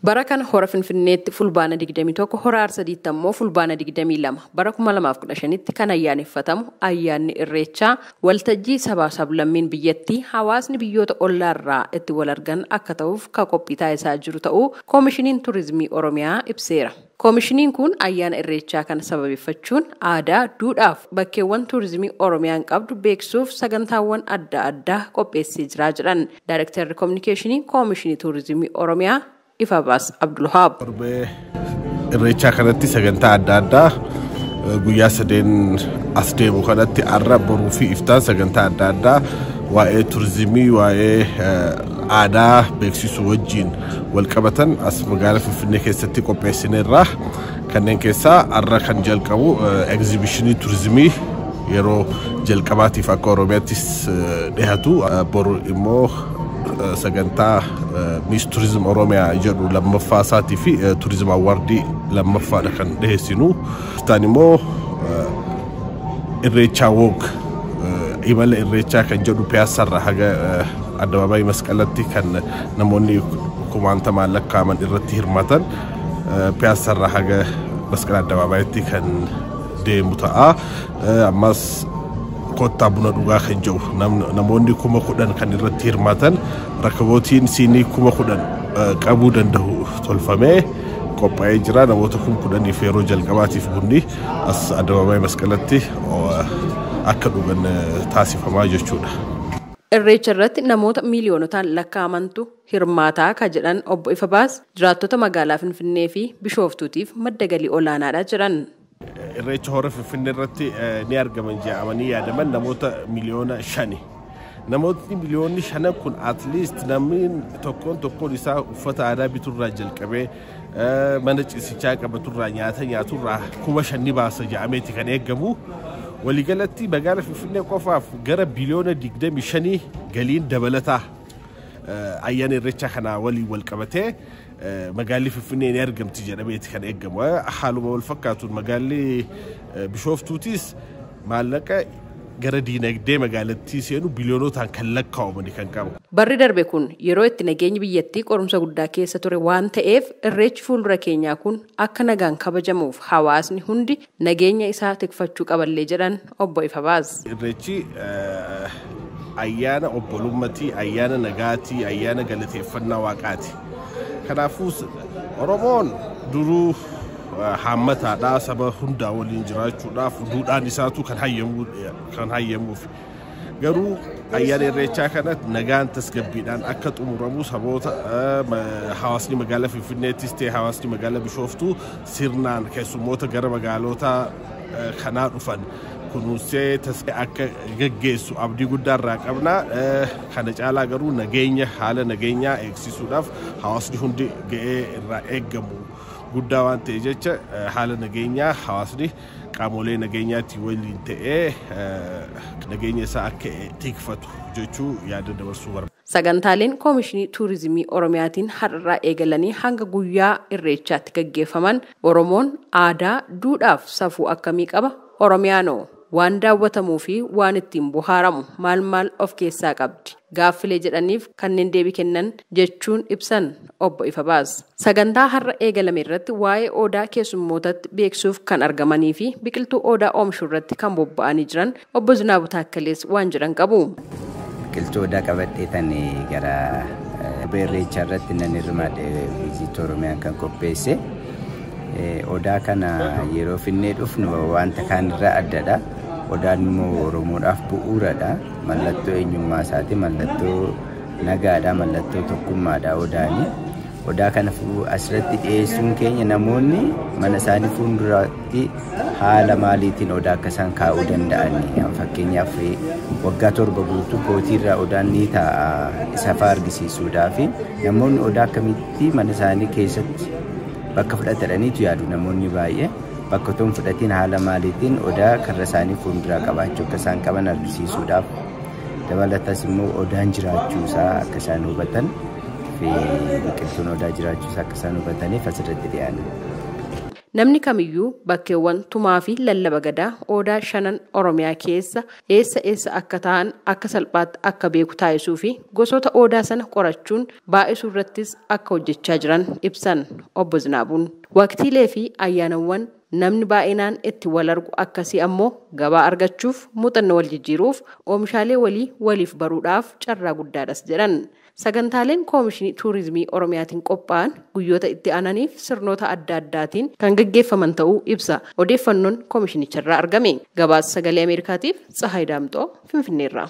Bara kana hora Finfinneetti fulbaana 21, hora Arsadiitti ammoo fulbaana 22 bara 2015tti kan ayyaaneffatamu ayyaanni Irreechaa waltajjii sabaa sablammiin biyyattii hawaasni biyyoota ollaarraa itti wal argan akka ta'uuf kan qophii taasisaa jiru ta'uu Koomishiniin Turizimii Oromiyaa ibseera. Koomishiniin kun ayyaana Irreechaa kana sababeeffachuun aadaa, duudhaaf bakkeewwan turizimii Oromiyaan qabdu beeksisuuf sagantaawwan adda addaa qopheessee jira jedhan Daayirektarri Kominikeeshinii Koomishinii Turizimii Oromiyaa Ifabaas Abdulwahaab. Torbee Irreechaa kanatti sagantaa adda addaa guyyaa sadeen as deemu kanatti har'a, boruu fi iftaan sagantaa adda addaa waa'ee turizimii, waa'ee aadaa beeksisuu wajjin wal qabatan as magaalaa Finfinnee keessatti qopheessineerra. Kanneen keessaa har'a kan jalqabu egzibishinii turizimii yeroo jalqabaatiif akka Oromiyaattis dhihatu, boru immoo sagantaa Miss Tourism Oromiyaa jedhu lammaffaa isaatii fi Tourism Awardii lammaffaadha kan dhiheessinu. Iftaan immoo Irreechaa Walk, imala Irreechaa kan jedhu Piyaasarraa haga addabaabaayii Masqalatti kan namoonni kumaantamaan lakkaa'aman irratti hirmaatan, Piyaasarraa haga Masqala addabaabayitti kan deemu ta'a. Ammas kottaa buna dhugaa kan jedhu namoonni 10,000 kan irratti hirmaatan, rakabootiin siinii 10,000 qabuu danda'u tolfamee qophaa'ee jira. Namoota 10,000f yeroo jalqabaatiif bunni as addabaabaayii Masqalatti akka dhugan taasifamaa jechuudha. Irreecha irratti namoota miiliyoonotaan lakkaa'amantu hirmaataa ka jedhan obbo Ifabaas, jiraattota magaalaa Finfinnee fi Bishooftuutiif madda galii olaanaadha jedhan. Irreecha hora Finfinnee irratti ni argaman jedhamanii yaadaman namoota 5 miliyoona. Namootni 5 miliyoonni kun at least namni tokkoon tokkoon isaa uffata aadaa biturraa jalqabee mana ciisichaa qabaturraa nyaata nyaaturraa 5,000 ni baasa jedhameeti kan eegamu. Waliigalatti magaalaa Finfinnee qofaaf gara biliyoona 25 galiin dabalataa ayyaana Irreechaa kanaa waliin wal qabatee magaalli Finfinnee ni argamti jedhameeti kan eegamu. Haaluma wal fakkaatuun magaalli Bishooftuutis maallaqa gara diinagdee magaalattii seenu biliyoonotaan kan lakkaa'amani kan qabu. Barri darbe kun yeroo itti nageenyi biyyattii qorumsa guddaa keessa ture waan ta'eef, Irreechi fuuldura keenyaa kun akka nagaan kabajamuuf hawaasni hundi nageenya isaa tikfachuu qaballee jedhan obbo Ifabaas. Irreechi ayyaana obbolummatii, ayyaana nagaatii, ayyaana galateeffannaa waaqaati. Kanaafuu Oromoon duruu haammataadha, saba hundaa waliin jiraachuudhaaf duudhaan isaatu kan hayyamuuf. Garuu ayyaana Irreechaa kana nagaan tasgabbiidhaan akka xumuramu saboota hawaasni magaalaa Finfinneettis ta'e hawaasni magaalaa Bishooftuu sirnaan keessummoota gara magaalota kanaa dhufan kunuunsee akka geggeessu abdii guddaa irraa qabna. Kana caalaa garuu nageenya, haala nageenyaa eegsisuudhaaf hawaasni hundi ga'ee irraa eeggamu guddaa waan ta'e jecha, haala nageenyaa hawaasni qaamolee nageenyaatti waliin ta'ee nageenya isaa akka tikfatu jechuu yaada dabarsuu barbaada. Sagantaaleen Koomishinii Tuurizimii Oromiyaatiin har'arraa eegalanii hanga guyyaa Irreechaatti gaggeeffaman Oromoon aadaa, duudhaaf safuu akkamii qaba? Oromiyaanoo waan daawwatamuu fi waan ittiin bohaaramu maal maal of keessaa qabdi? Gaaffilee jedhaniif kanneen deebii kennan jechuun ibsan obbo Ifabaas. Sagantaa har'a eegalame irratti waa'ee odaa keessummootatti beeksisuuf kan argamanii fi biqiltuu odaa oomishuu irratti kan bobba'anii jiran obbo Zinaabu Taakkalees waan jedhan qabu. Biqiltuu odaa qabadhee tan gara Irreechaa irratti nan hirmaadhe, Visit Oromiyaan kan qopheesse. Odaa kana yeroo finnee dhufnu wanta kaanirraa addadha. Odaan immoo Oromoodhaaf bu'uuradha. Mallattoo eenyummaa isaati, mallattoo nagaadha, mallattoo tokkummaadha odaani. Odaa kana asirratti dhiyeessuun keenya namoonni mana isaanii fuulduratti haala maaliitiin odaa akka isaan kaa'uu danda'an, fakkeenyaaf waggaa 7 guutuu pootiirraa odaan ni taa'a, isa fa'aa argisiisuudhaaf namoonni odaa akkamitti mana isaanii keessatti bakka fudhataniitu yaadu. Namoonni baay'ee bakka otoo hin fudhatiin haala maaliitiin odaa karra isaanii fuulduraa qabaachuu akka isaan qaban argisiisuudhaaf, dabalatas immoo odaan jiraachuu isaa akka isaan hubatan fi biqiltuun odaa jiraachuu isaa akka isaan hubataniif asirratti dhiyaanne. Namni kamiyyuu bakkeewwan tumaa fi lallaba gadaa odaa shanan Oromiyaa keessa eessa eessa akka ta'an akka salphaatti akka beeku taasisuu fi gosoota odaa sana qorachuun baay'isuu irrattis akka hojjechaa jiran ibsan obbo Zinaabuun. Waqtiilee fi ayyaanawwan namni baay'inaan itti wal argu akkasii ammoo gabaa argachuuf, muuxannoo wal jijjiiruuf, oomishaalee walii waliif baruudhaaf carraa guddaadhas jedhan. Sagantaaleen Koomishinii Tuurizimii Oromiyaatiin qophaa'an guyyoota itti aananiif sirnoota adda addaatiin kan gaggeeffaman ta'uu ibsa odeeffannoon koomishinicharraa argame. Gabaasa Sagalee Ameerikaatiif Tsahaay Daamxoo Finfinneerraa.